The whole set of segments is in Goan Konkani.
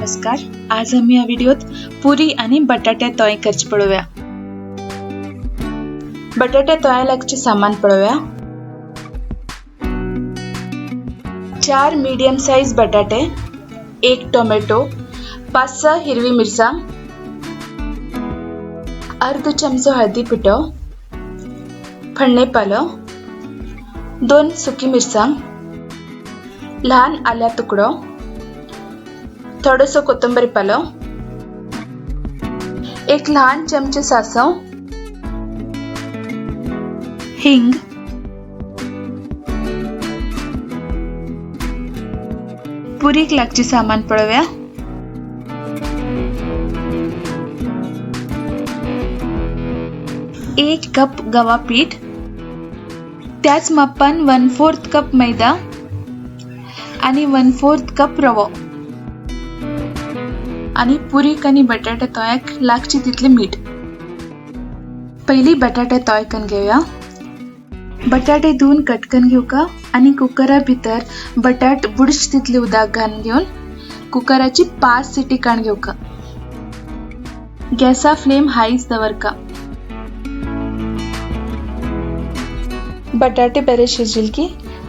नमस्कार, आज आमी ह्या व्हिडियोत पुरी आनी बटाटे तोय करचे पळोवया। बटाटे तोया लागचे सामान पळोवया। 4 मीडियम साइज बटाटे, 1 टोमॅटो, 5-6 हिरवी मिरसांग, अर्ध चमचो हळदी पिठो, फण्णे पालो, 2 सुकी मिरसांग, लहान आल्या तुकडो, थोडोसो कोथिंबीर पालो, 1 लहान चमचे सासव, हिंग, पुरीक लागचे सामान पळोवया। 1 कप गवा पीठ, त्याच मापान 1/4 कप मैदा आणि 1/4 कप रवो आणि पुरीक आणि बटाटे तोयाक लागची तितले मीठ। पहिली बटाटे तोय करून घेऊया। बटाटे धुवून कट करून घेऊ आणि कुकरा भितर बटाट बुडश तितले उदक घालून घेऊन कुकराची 5 सिटी काढून घेऊ। गॅसा फ्लेम हायच दवरका। बटाटे बरे शिजले की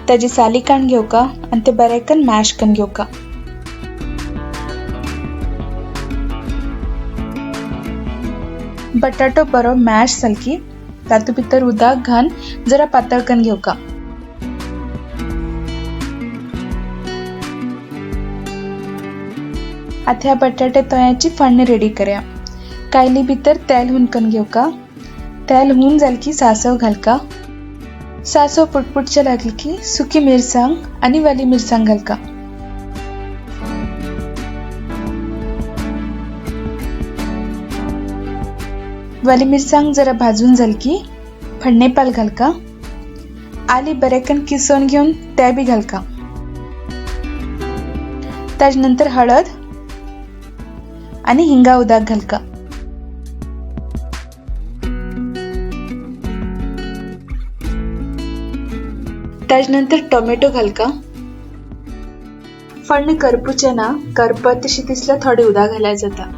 ताजी साली काढून घेऊ आणि ते बरे करून मॅश करून घेऊ। बटाटो बरो मॅश जाल की तातूंत भितर उदक घालून जरा पातळ करून घेऊ। आता ह्या बटाटे तोयाची फोडणी रेडी करूया। कायली भितर तेल हून करून घेऊ। तेल हून जाल की सासव घालका। सासव पुटपुटचे लागली की सुकी मिरसांग आणि वाली मिरसांग घालका। वाली मिरसांग जरा भाजून जाल की फण्णे पाल घालका। आली बरेकन किसोन घेऊन ते बी घालका। ताजे नंतर हळद आणि हिंगा उदक घालका। ताजे नंतर टोमॅटो घालका। फोडणी करपुचे ना, करपत अशी दिसल्यार थोडे उदक घाल्यार जाता।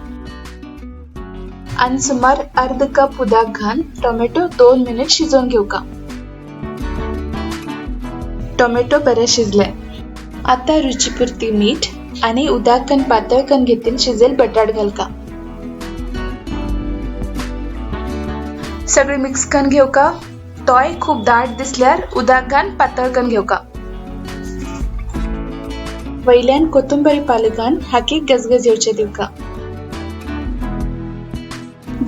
आणि सुमार अर्ध कप उदक घालून टोमॅटो 2 मिनिट शिजोवन घेवका। टोमॅटो बरे शिजले। आता रुचीपुरती मीठ आणि उदक कन पातळ कन घेतील शिजेल बटाट घालका। सगळे मिक्स करून घेवका। तोय खूप दाट दिसल्यार उदक घालून पातळ करून घेवका। वयल्यान कोथिंबीर पालो घालून हाकी गजगज येवचे दिवका।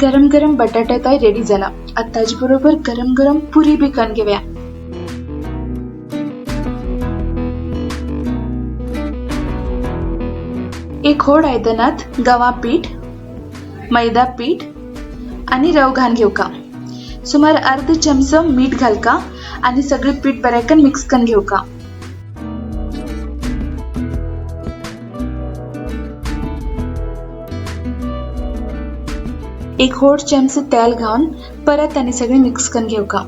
गरम गरम बटाटे तोय रेडी जाला। आता ताजे बरोबर गरम गरम पुरी बी करून घेऊया। एक होड आयदनात गवा पीठ, मैदा पीठ आणि रव घालून घेवका। सुमार अर्ध चमचो मीठ घालका आणि सगळे पीठ बरेकन मिक्स करून घेवका। एक होड चमचो तेल घालून परत आणि सगळे मिक्स करून घेवका।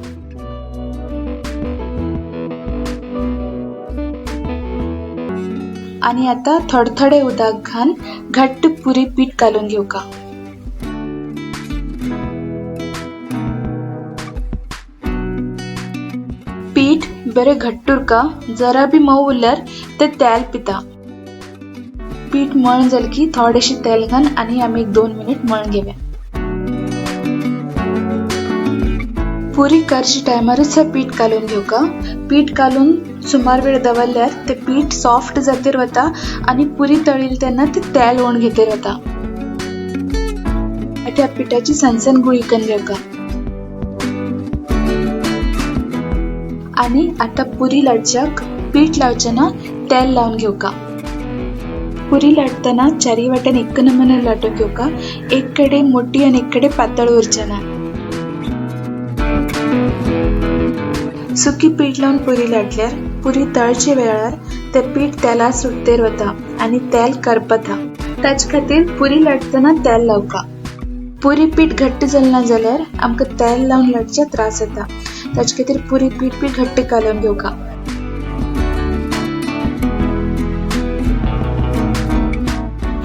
आणि आता थोडे थोडे उदक घालून घट्ट पुरी पीठ कालून घेवका। पीठ बरे घट्ट उरका, जरा बी मऊ उरल्यार ते तेल पिता। पीठ मळून जाल की थोडेशे तेल घालून आणि आमी 2 मिनिट मळून घेऊया। पुरी करचे टायमारच पीठ कालून घेवका। पीठ कालून सुमार वेळ दवरल्यार ते पीठ सॉफ्ट जातीर वता आणि पुरी तळील तेन्ना ते तेल ओण घेतीर वता। त्या पिठाची सनसन गुळी करून घेवका। आणि आता पुरी लाटच्याक पीठ लावचे ना तेल लावून घेवका। पुरी लाटतना चारी वाटेन एक नमुने लाटून घेवका। एक कडे मोठी आणि एक कडे पातळ उरचे ना। सुकी पीठ लावून पुरी लाटल्यार पुरी तळचे वेळार ते पीठ तेला सुटतेर वता आणि तेल करपता। ताचे खातीर पुरी लाटतना तेल लावका। पुरी पीठ घट्ट जालें ना जाल्यार आमकां तेल लावन लाटचे त्रास जाता। ताचे खातीर पुरी पीठ बी घट्ट कालोवन घेवका।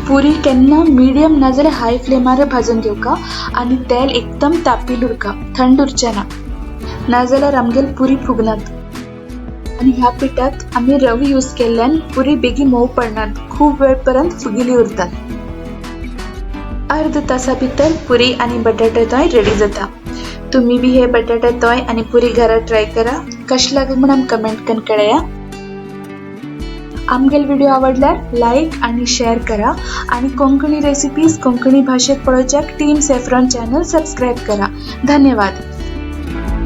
पुरी केन्ना मिडियम नाजाल्यार हाय फ्लेमार भाजून घेवका आनी तेल एकदम तापील उरका, थंड उरचें ना, नाजाल्यार आमगेल पुरी फुगनात. आनी ह्या पिठात आमी रवी यूज केल्ल्यान पुरी बेगीन मोव पडनात, खूब वेळ पर्यंत फुगिल्ली उरतात. अर्द तासा भितर पुरी आनी बटाटे तोय रेडी जाता. तुम्ही बी हे बटाटे तोय आनी पुरी घरा ट्राय करा. कशें लागले म्हूण आमकां कमेंट करून कळया. आमगेल व्हिडिओ आवडल्यार लायक आनी शेअर करा आनी कोंकणी रेसिपीज कोंकणी भाशेत पळोवच्याक टीम सॅफ्रॉन चॅनल सबस्क्रायब करा. धन्यवाद.